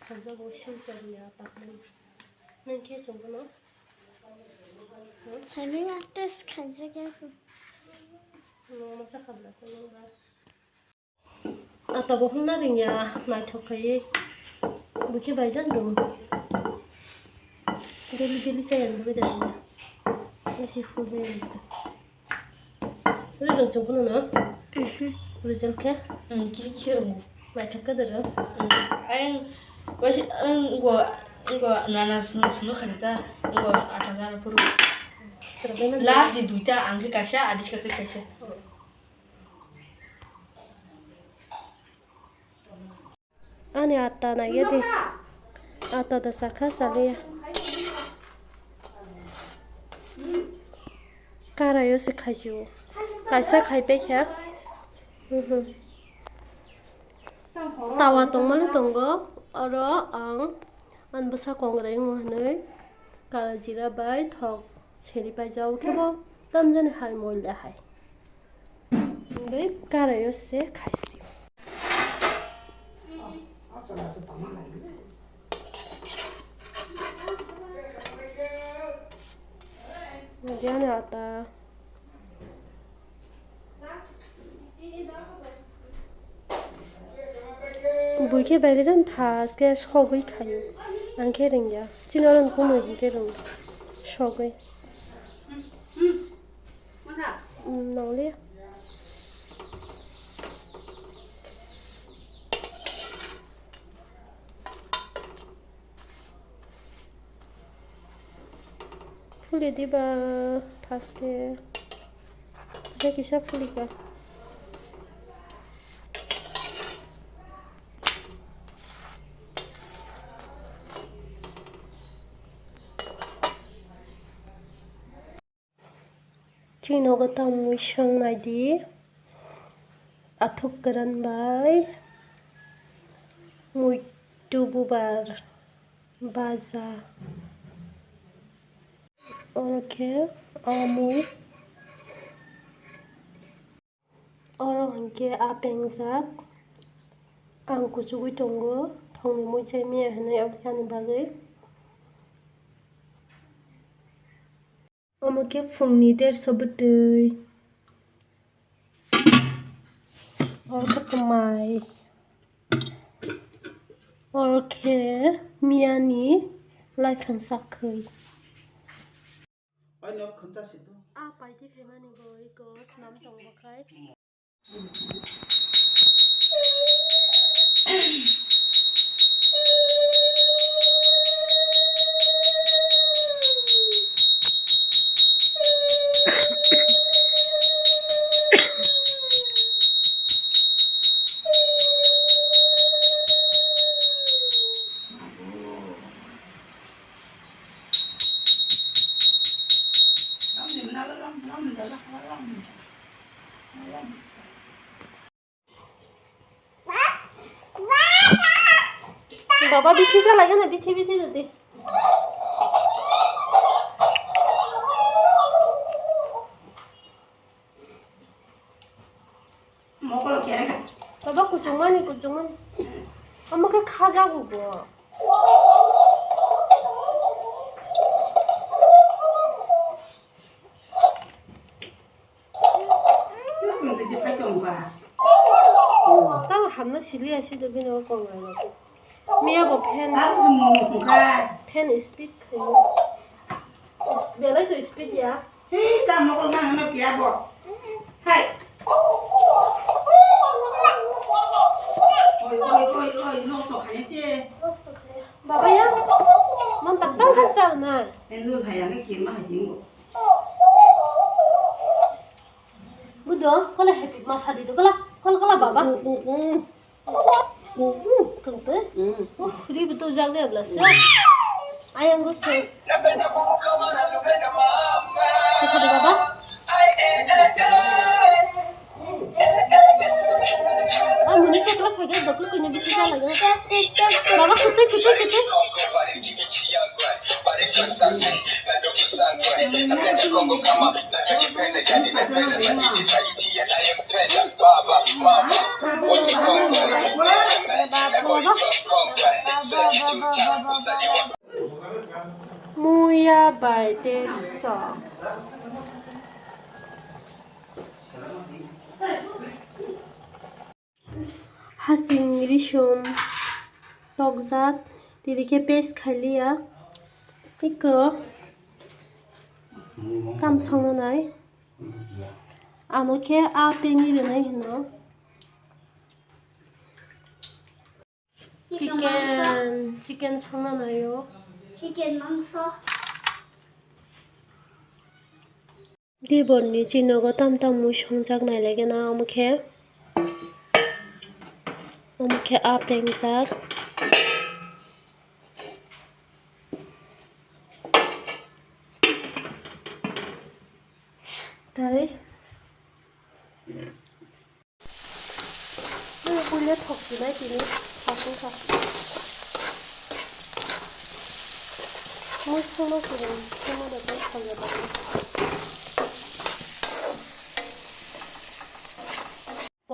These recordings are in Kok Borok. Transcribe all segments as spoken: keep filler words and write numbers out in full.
Khajago Silchar ni a takmani. Nang khe chwng bono? Saimanya test khaijak ya. Nwng masa khabla sa nwng ba. Ata bo hwnna ringya, naithok khaiwi. Bukhe baijan rw. Daily daily chaya ni bagwi da ringya. Bisi hujaya ni bagwi. Ri rw chwng phano no? Mhm. Result khe? Hmm, kisi kisi rw. Naithok khe da rw? Hmm. Ayang, waisi, ang go, go nana sunu, sunu khani ta, go ata jana phuru. Sitra bai na. Last ni duita, ang khe kaisa, adis khe kaisa. Hmm. Ani ata naiya di. Ata da sakha saliya. Karayo se khaisio. Kaisa khaipai kha. Mhm. Tawa tongmani tongo. Oro ang ani bwsa kongrai wngma hwnwi kala jira bai thok seri paijao khe bo tamjani hai moila hai. Bai karayo se khaisio. Diani ata. Bui khe bai khe jan thas khe sogwi khaio. Ang khe rwngya. Chini oro ni kumui hinkhe rwngo. Sogwi. Nanglia. Phuli diba thaste. Kisa kisa phuli ka. Chini nogo tamo mui song nai di. Athuk kwran bai muitu bubar baja. Oro khe amui. Oro hinkhe a pengjak. Ang kuchugwi tongo. Thongni mui chai maya hinwi ani bagwi. Omo khe phungni derso bwtwi. Oro khe kwmai. Oro khe miyani laiphang sakhwi. A paiti phaimani bo iko swnam tongo khai. Baba bithi sa lagi na, bithi bithi dudi. Baba kuchungmani, kuchungmani. Omo khe khajago bo. Tamo hamna sili asi do bini o kong lai. Miya bo fan, fan speed khayo. Belai to speed ya. Hei, ta mokol nang hano piya bo. Hai. Oi, oi, oi, oi, nosto khaya se. Nosto khaya. Baba ya, man tak tang khasa na. Endur hai ang kir ma hai jingo. Budo, kola happy ma sadi do kola, kola, kola baba. Tungte. Oh, ribu tu jaga belas ya. Ayang go se. Bisa di baba? Ah, muni cakla khaga dokku kunya bici jala ya. Baba kutu, kutu, kutu. Muya bai derso. Hasing risum tokjak, tini khe paste khailiya. Eko tam songnai. Ano khe a pengwi rwnai hino. Chicken, chicken songna naio. Chicken mangso. Diborni chinogo tam tam mui songjak nai lagena omo khe. Omo khe a pengjak. Tei. Nini puila thok sinai tini sasing kha. Mui songno sinai, songno da tei salya bagwi.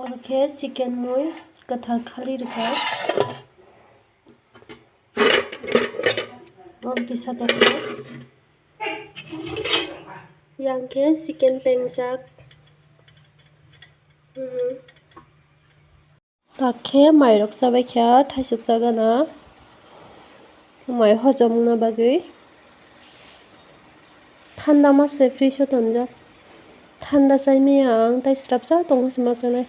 Oro khe chicken mui kwthar khali rwkha. Oro kisa tokha. Yang khe chicken pengjak. Mhm. Tak khe mairok chabai kha, thaisuk chagana. Mai hojom wngna bagwi. Thanda ma se fridge o tonjak. Thanda chai maya ang, tei srapsa tongo se ma chanai.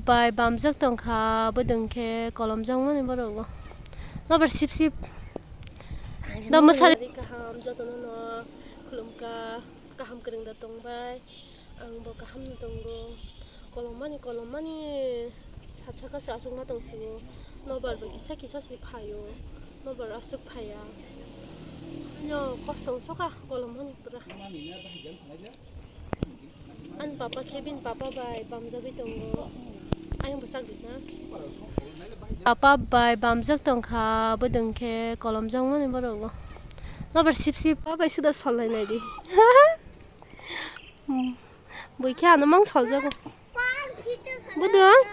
Bai bamjak tongkha, bwdwng khe kolomjakmani borok no. Nobar sip sip. Domo sari kaham jotono no khulumkha, kaham kwrwng da tongbai. Ang bo kaham no tongo. Kolommani, kolommani satsaka se aswkma tong sio. Nobar bo kisa kisa se phaio. Nobar aswk phaiya. No kosto wngsoka kolommani pura. Ani papa khe bini papa bai bamjagwi tongo. Ayang bwsakdi na. Papa bai bamjak tongkha, bwdwng khe kolomjakmani borok bo. Nobar sip sip. Papa bai suda sollai naidi. Bui khe ano mang soljago. Bwdwng.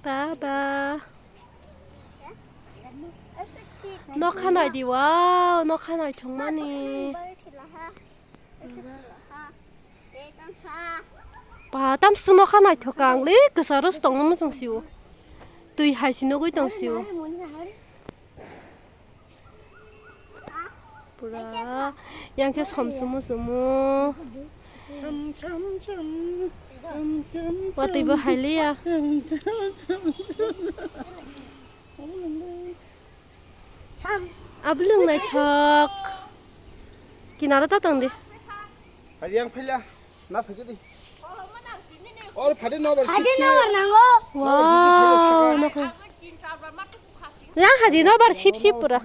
Baba. Nokha naidi, wow, nokha naithokmani. Ba, tamswk nokha naithok ang le, kwcharo se tongma muchung sio. Twi hai se nugwi tong sio. Pura yang khe som sumo sumo. Watwi bo hai liya. Abulung naithok. Kinaro ta tong di. Hai yang phaila. Na phai di. Or phadi no bar. Phadi no bar nango. Wow, nokha. Yang haji nobar sip sip pura.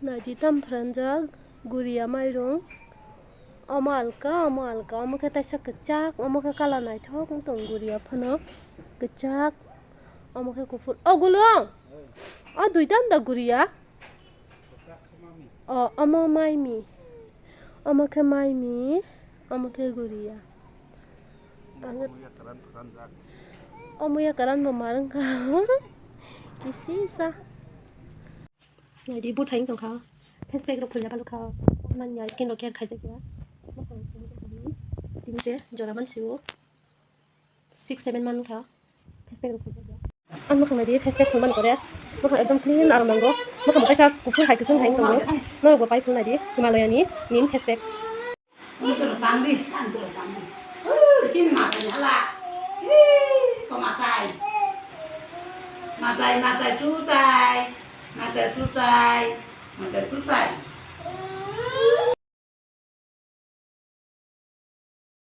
Naidi tam phranjak, guriya mairung. Omo alka, omo alka, omo khe taisa kwchak, omo khe kala naithok wng tong guriya phano kwchak, omo khe kuphur. O gulung! O duita da guriya? O, omo maimi. Omo khe maimi, omo khe guriya. Ang omo ya karan bo mar wngkha. Kisisa. Naidi, buthai wng tongkha. Face pack rok phulya balukha. Manya skin rok care khaijak ya. Tini se jora mansi o. Six seven man wngkha. Face pack rok phulya. Ang mwkhang naidi, face pack phulmani pore. Mwkhang ekdom clean aro nango. Mwkhang kaisa kuphur hai kwchwng hai wng tongo. Norok bo pai phulnaidi Himalaya ni nin face pack. Ang tong tang di, ang tong tang di. Uh, chini matai hala. Ih, ko matai. Matai, matai, chuchai. Matai, chuchai. Matai, chuchai.